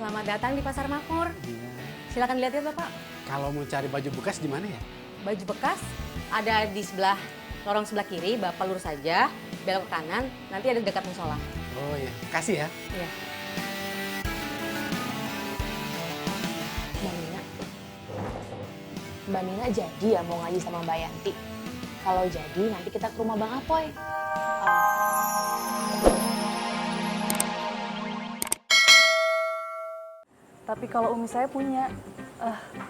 Selamat datang di Pasar Makmur. Iya. Silakan dilihat ya Bapak. Kalau mau cari baju bekas di mana ya? Baju bekas ada di sebelah lorong sebelah kiri, Bapak lurus saja, belok ke kanan, nanti ada di dekat musola. Oh ya, kasih ya. Iya. Mbak Nina jadi ya mau ngaji sama Mbak Yanti? Kalau jadi nanti kita ke rumah Bang Apoy. Tapi kalau umi saya punya,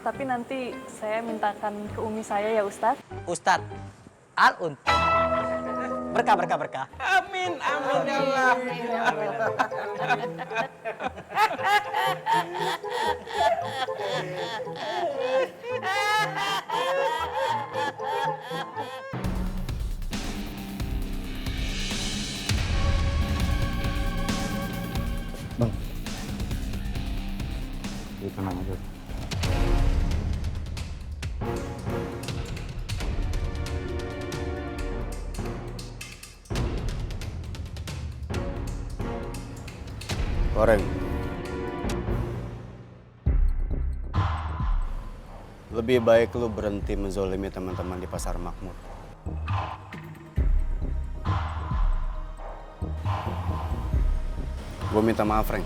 tapi nanti saya mintakan ke umi saya ya Ustadz. Ustadz Al-Un. Berkah, berkah, berkah. Amin, amin ya Allah. Bang, ini tenang aja. Goreng. Lebih baik lu berhenti menzolimi teman-teman di Pasar Makmur. Gue minta maaf, Frank.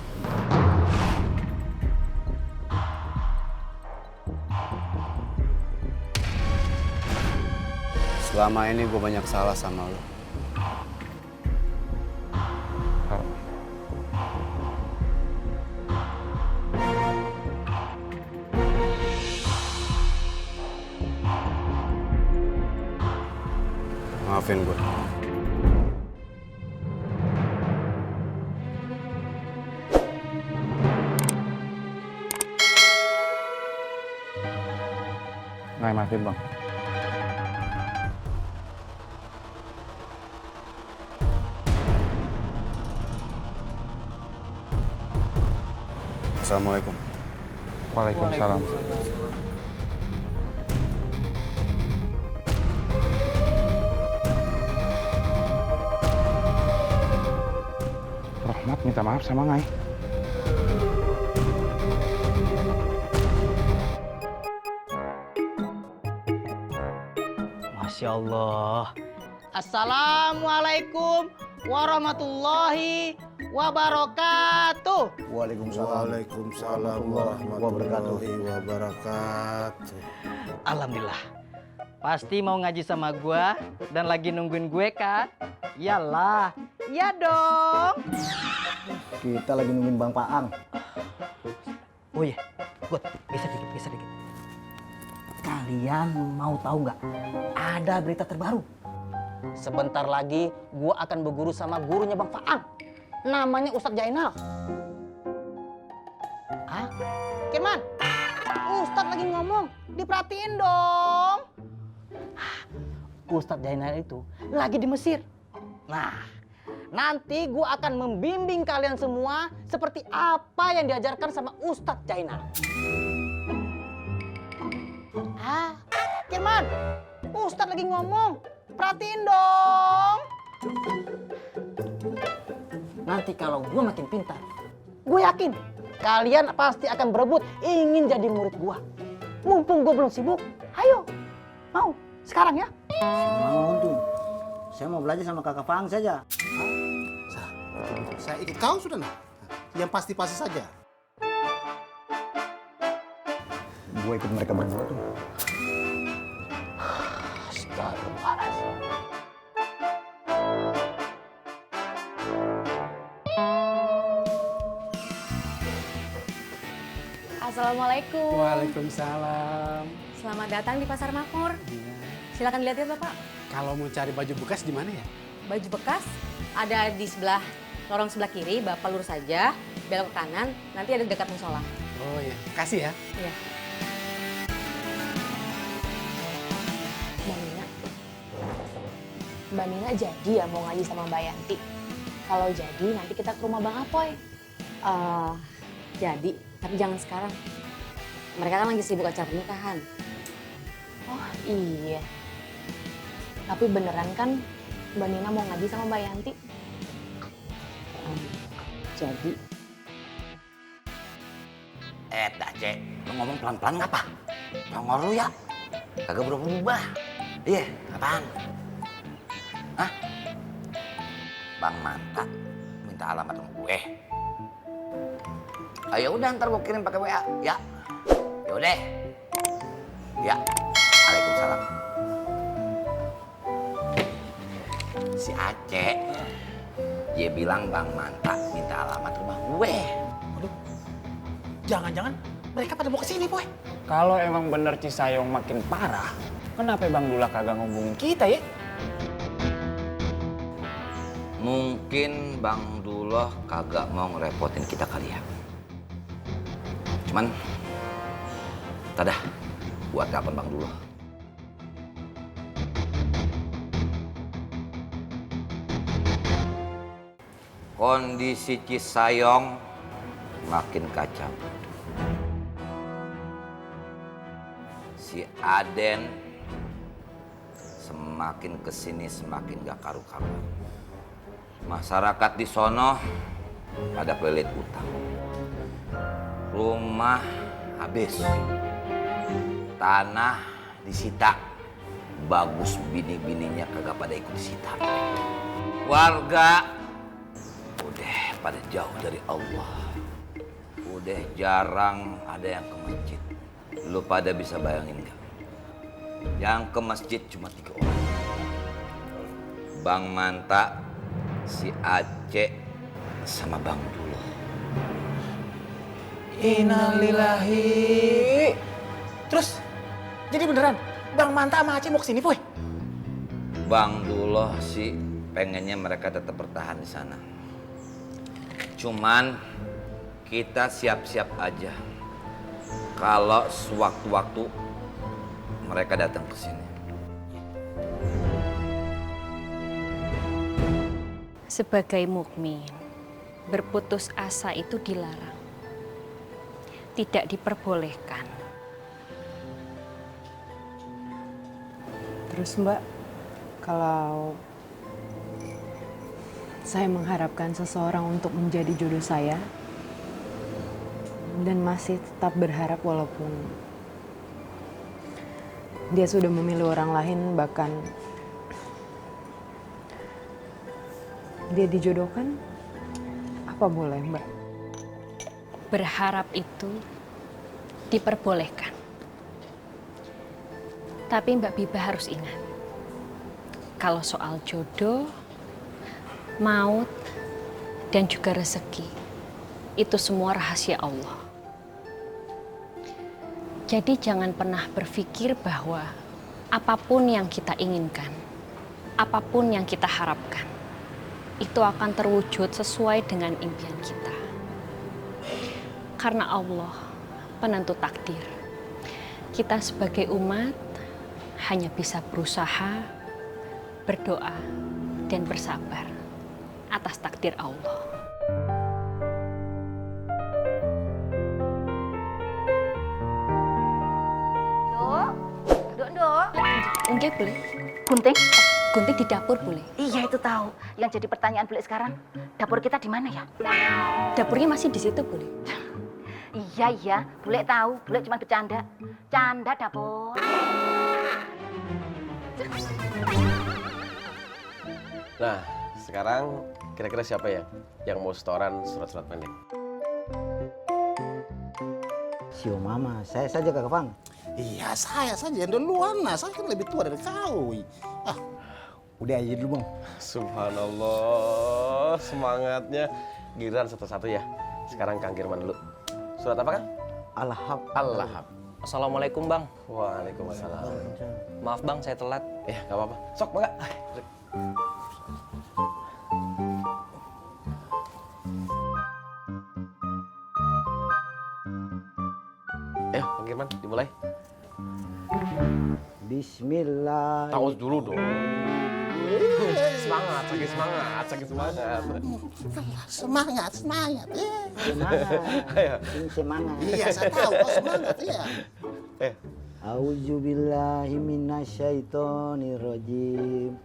Selama ini gue banyak salah sama lu. Maafin gue. Nggak maafin bang. Assalamualaikum. Waalaikumsalam. Rahmat minta maaf sama Ngai. Masya Allah. Assalamualaikum warahmatullahi wabarakatuh. Waalaikumsalam warahmatullahi wabarakatuh. Alhamdulillah. Pasti mau ngaji sama gua dan lagi nungguin gue kan? Iyalah. Iya dong. Kita lagi nungguin Bang Paang. Oh iya, Gut, geser dikit. Kalian mau tahu nggak? Ada berita terbaru. Sebentar lagi gua akan berguru sama gurunya Bang Faang. Namanya Ustadz Jainal. Ah, Kirman, Ustadz lagi ngomong, diperhatiin dong. Ustadz Jainal itu lagi di Mesir. Nah, nanti gua akan membimbing kalian semua seperti apa yang diajarkan sama Ustadz Jainal. Ah, Kirman, Ustadz lagi ngomong, perhatiin dong. Nanti kalau gue makin pintar, gue yakin kalian pasti akan berebut ingin jadi murid gue. Mumpung gue belum sibuk, ayo, mau sekarang ya? Mau tuh. Saya mau belajar sama kakak Paang saja. Saya ikut kau sudah nah. Yang pasti-pasti saja. Gue ikut mereka berdua tuh. Astagfirullahaladzim. Assalamualaikum. Waalaikumsalam. Selamat datang di Pasar Makmur. Iya. Silakan dilihat ya Bapak. Kalau mau cari baju bekas di mana ya? Baju bekas ada di sebelah lorong sebelah kiri, Bapak lurus saja, belok ke kanan, nanti ada di dekat musola. Oh ya, kasih ya. Iya. Mbak Nina jadi ya mau ngaji sama Mbak Yanti? Kalau jadi nanti kita ke rumah Bang Apoy. Jadi, tapi jangan sekarang. Mereka kan lagi sibuk acara pernikahan. Oh iya. Tapi beneran kan Mbak Nina mau ngaji sama Mbak Yanti? Jadi, dah Cek, lu ngomong pelan-pelan ngapa? Ngomong lu ya, kagak berubah. Iya, apaan? Hah? Bang Manta minta alamat sama gue. Ayo udah ntar gue kirim pakai WA, ya. Yaudah. Ya. Waalaikumsalam. Si Aceh, dia bilang Bang Manta minta alamat rumah gue. Waduh, jangan-jangan mereka pada mau kesini, Boy. Kalau emang bener Cisayong makin parah, kenapa Bang Dula kagak ngubungin kita ya? Mungkin Bang Duloh kagak mau ngerepotin kita kali ya. Cuman, tadah, buat telepon Bang Duloh. Kondisi Cisayong makin kacau. Si Aden semakin kesini semakin gak karu-karuan. Masyarakat di sono pada pelit utang. Rumah habis. Tanah disita. Bagus bini-bininya kagak pada ikut disita. Warga udah pada jauh dari Allah. Udah jarang ada yang ke masjid. Lu pada bisa bayangin gak? Yang ke masjid cuma 3 orang. Bang Manta, si Aceh, sama Bang Duloh. Innalillahi. Terus, jadi beneran Bang Manta sama Aceh mau kesini, Boy? Bang Duloh sih pengennya mereka tetap bertahan di sana. Cuman kita siap-siap aja kalau sewaktu-waktu mereka datang ke sini. Sebagai mukmin, berputus asa itu dilarang. Tidak diperbolehkan. Terus Mbak, kalau saya mengharapkan seseorang untuk menjadi jodoh saya, dan masih tetap berharap walaupun dia sudah memilih orang lain, bahkan dia dijodohkan, apa boleh Mbak? Berharap itu diperbolehkan. Tapi Mbak Biba harus ingat, kalau soal jodoh, maut, dan juga rezeki, itu semua rahasia Allah. Jadi jangan pernah berpikir bahwa apapun yang kita inginkan, apapun yang kita harapkan, itu akan terwujud sesuai dengan impian kita. Karena Allah penentu takdir. Kita sebagai umat hanya bisa berusaha, berdoa, dan bersabar atas takdir Allah. Enggak boleh. Gunting? Gunting di dapur boleh. Iya itu tahu. Yang jadi pertanyaan Bule sekarang, dapur kita di mana ya? Dapurnya masih di situ boleh. Iya, Bule tahu. Bule cuma bercanda. Canda dapur. Nah, sekarang kira-kira siapa ya yang mau setoran surat-surat pendek? Sio Mama, saya saja Kakak Fang. Iya, saya saja yang duluan. Nah, saya kan lebih tua dari kau. Ah, udah aja dulu, Bang. Subhanallah, semangatnya. Giliran satu-satu ya. Sekarang Kang Girman dulu. Surat apa, Kang? Al-Lahab. Al-Lahab. Assalamualaikum, Bang. Waalaikumsalam. Maaf, Bang, saya telat. Ya, nggak apa-apa. Sok, Bangga. Ayo, Kang Girman, dimulai. Bismillah. Tahu dulu dong. Semangat, sakit semangat, sakit semangat. semangat, semangat. Semangat. Ini semangat. Iya, saya tahu. Oh, semangat, iya. Auzubillahi minasyaitonirrajim.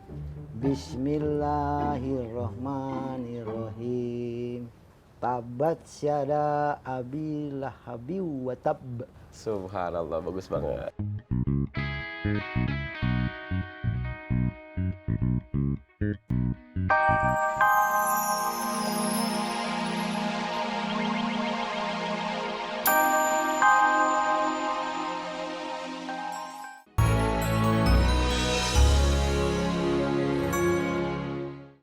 Bismillahirrahmanirrahim. Tabat syada abi lahabi wa tab. Subhanallah, bagus banget.